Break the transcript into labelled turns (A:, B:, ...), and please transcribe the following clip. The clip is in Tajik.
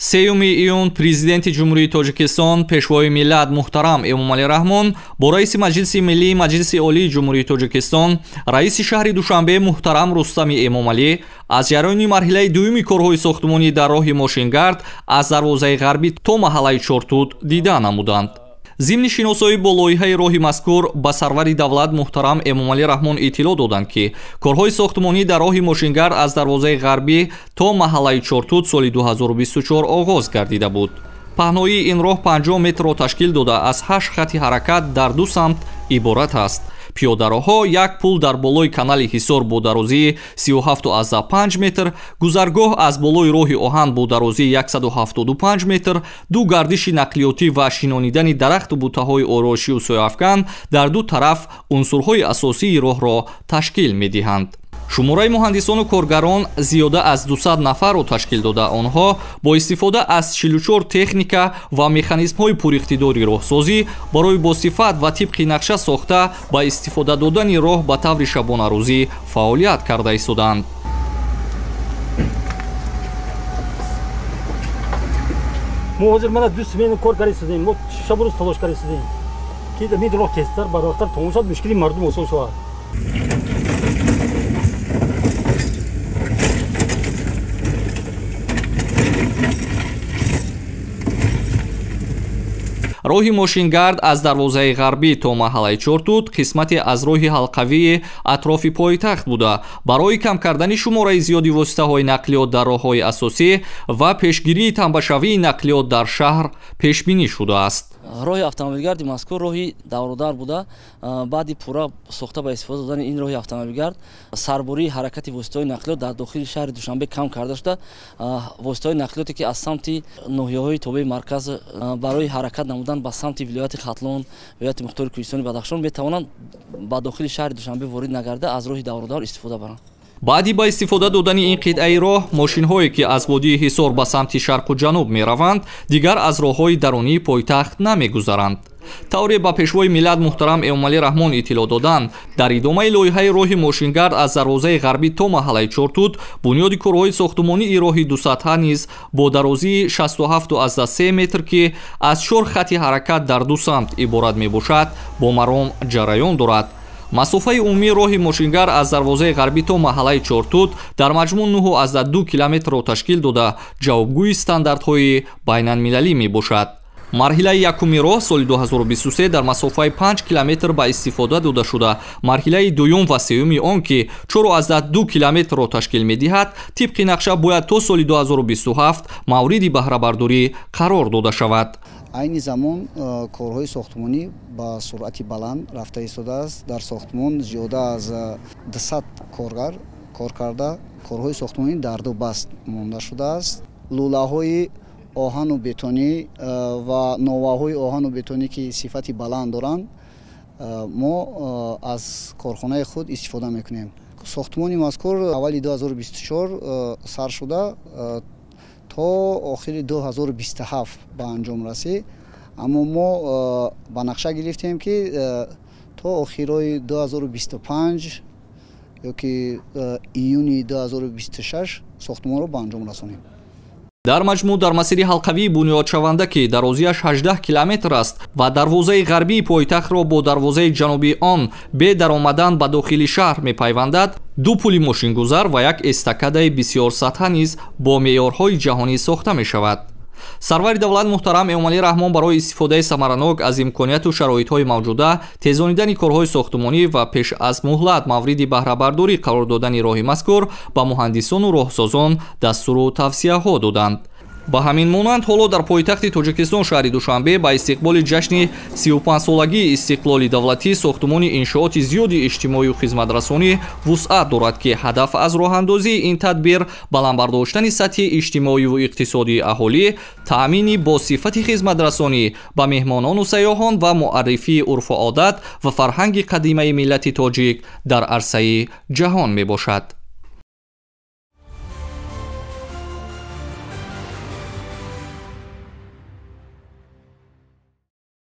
A: 3 июн Президенти Ҷумҳурии Тоҷикистон, Пешвои миллат муҳтарам Эмомалӣ Раҳмон бо раиси Маҷлиси Миллии Маҷлиси Олии Ҷумҳурии Тоҷикистон, раиси шаҳри Душанбе муҳтарам Рустами Эмомалӣ аз ҷараёни марҳилаи дуюми корҳои сохтмонӣ дар роҳи мошингард аз дарвозаи ғарбӣ то маҳаллаи Чортут дида намуданд. Зимни шиносоӣ бо лоиҳаи роҳи мазкур ба сарвари давлат муҳтарам Эмомалӣ Раҳмон иттилоъ доданд, ки корҳои сохтмонӣ дар роҳи мошингард аз дарвозаи ғарбӣ то маҳаллаи Чортут соли 2024 оғоз гардида буд. Паҳноии ин роҳ 50 метрро ташкил дода, аз 8 хати ҳаракат дар ду самт иборат аст. Пиёдароҳҳо, як пул дар болои канали Ҳисор бо дарозии 37,5 метр, гузаргоҳ аз болои роҳи оҳан бо дарозии 175 метр, ду гардиши нақлиётӣ ва шинонидани дарахту бутаҳои ороишию сояафкан дар ду тараф унсурҳои асосии роҳро ташкил медиҳанд. Шумораи муҳандисону коргарон зиёда аз 200 нафарро ташкил дода, онҳо бо истифода аз 44 техника ва механизмҳои пуриқтидори роҳсозӣ барои босифат ва тибқи нақша сохта ба истифода додани роҳ ба таври шабонарӯзӣ фаъолият карда истоданд.
B: Мо ҳозир мана ду смена кор карда истодем, мо шабу рӯз талош карда истодем, ки ин роҳ тезтар, барвақттар тамом шавад, мушкили мардум осон шавад.
A: Роҳи мошингард аз дарвозаи ғарбӣ то маҳаллаи Чортут қисмате аз роҳи ҳалқавии атрофи пойтахт буда, барои кам кардани шумораи зиёди воситаҳои нақлиёт дар роҳҳои асосӣ ва пешгирии тамбашавии нақлиёт дар шаҳр пешбинӣ шудааст.
C: Роҳи автомобилгарди мазкур роҳи даврудар буда, баъди пурра сохта ба истифода додани ин роҳи автомобилгард сарбурии ҳаракати воситаҳои нақлиёт дар дохили шаҳри Душанбе кам карда шуда, воситаҳои нақлиёте ки аз самти ноҳияҳои тобеи марказ барои ҳаракат намудан ба самти вилояти Хатлон, вилояти Мухтори Кӯҳистони Бадахшон метавонанд ба дохили шаҳри Душанбе ворид нагарда, аз роҳи даврудар истифода баранд.
A: Баъди ба истифода додани ин қитъаи роҳ, мошинҳое ки аз водии Ҳисор ба самти шарқу ҷануб мераванд, дигар аз роҳҳои дарунии пойтахт намегузаранд. Тавре ба Пешвои миллат муҳтарам Эмомалӣ Раҳмон иттилоъ доданд, дар идомаи лоиҳаи роҳи мошингард аз дарвозаи ғарбӣ то маҳаллаи Чортут бунёди корҳои сохтмонии роҳи дусатҳа низ бо дарозии 67,3 метр, ки аз 4 хати ҳаракат дар ду самт иборат мебошад, бо маром ҷараён дорад. Масофаи умумии роҳи мошингард аз дарвозаи ғарбӣ то маҳаллаи Чортут дар маҷмӯъ 9,2 километрро ташкил дода, ҷавобгӯи стандартҳои байналмилалӣ мебошад. Марҳилаи якуми роҳ соли 2023 дар масофаи 5 километр ба истифода дода шуда, марҳилаи дуюм ва сеюми он, ки 4,2 километрро ташкил медиҳад, тибқи нақша бояд то соли 2027 мавриди баҳрабардорӣ қарор дода шавад.
D: Айни замон корҳои сохтмонӣ ба суръати баланд рафта истодааст. Дар сохтмон зиёда аз 200 коргар кор карда, корҳои сохтмонӣ дар ду баст монда шудааст. Лӯлаҳои оҳану бетонӣ ва новаҳои оҳану бетонӣ, ки сифати баланд доранд, мо аз корхонаи худ истифода мекунем. Сохтмони мазкур аввали 2024 сар шуда то охири 2027 ба анҷом расид, аммо мо ба нақша гирифтем, ки то охирои 2025 ё ки июни 2026 сохтмонро ба анҷом расонем.
A: Дар маҷмӯъ дар масири ҳалқавии бунёдшаванда, ки дарозиаш 18 километр аст ва дарвозаи ғарбии пойтахтро бо дарвозаи ҷанубии он бе даромадан ба дохили шаҳр мепайвандад, ду пули мошингузар ва як эстакадаи бисёрсатҳа низ бо меъёрҳои ҷаҳонӣ сохта мешавад. Сарвари давлат муҳтарам Эмомалӣ Раҳмон барои истифодаи самаранок аз имконияту шароитҳои мавҷуда, тезонидани корҳои сохтмонӣ ва пеш аз муҳлат мавриди баҳрабардорӣ қарор додани роҳи мазкур ба муҳандисону роҳсозон дастуру тавсияҳо доданд. Ба ҳамин монанд ҳоло дар пойтахти Тоҷикистон шаҳри Душанбе ба истиқболи ҷашни 35-солагии истиқлоли давлатӣ сохтмони иншооти зиёди иҷтимоию хизматрасонӣ вусъат дорад, ки ҳадаф аз роҳандозии ин тадбир баланд бардоштани сатҳи иҷтимоиву иқтисодии аҳолӣ, таъмини бо сифати хизматрасонӣ ба меҳмонону сайёҳон ва муаррифии урфу одат ва фарҳанги қадимаи миллати тоҷик дар арсаи ҷаҳон мебошад.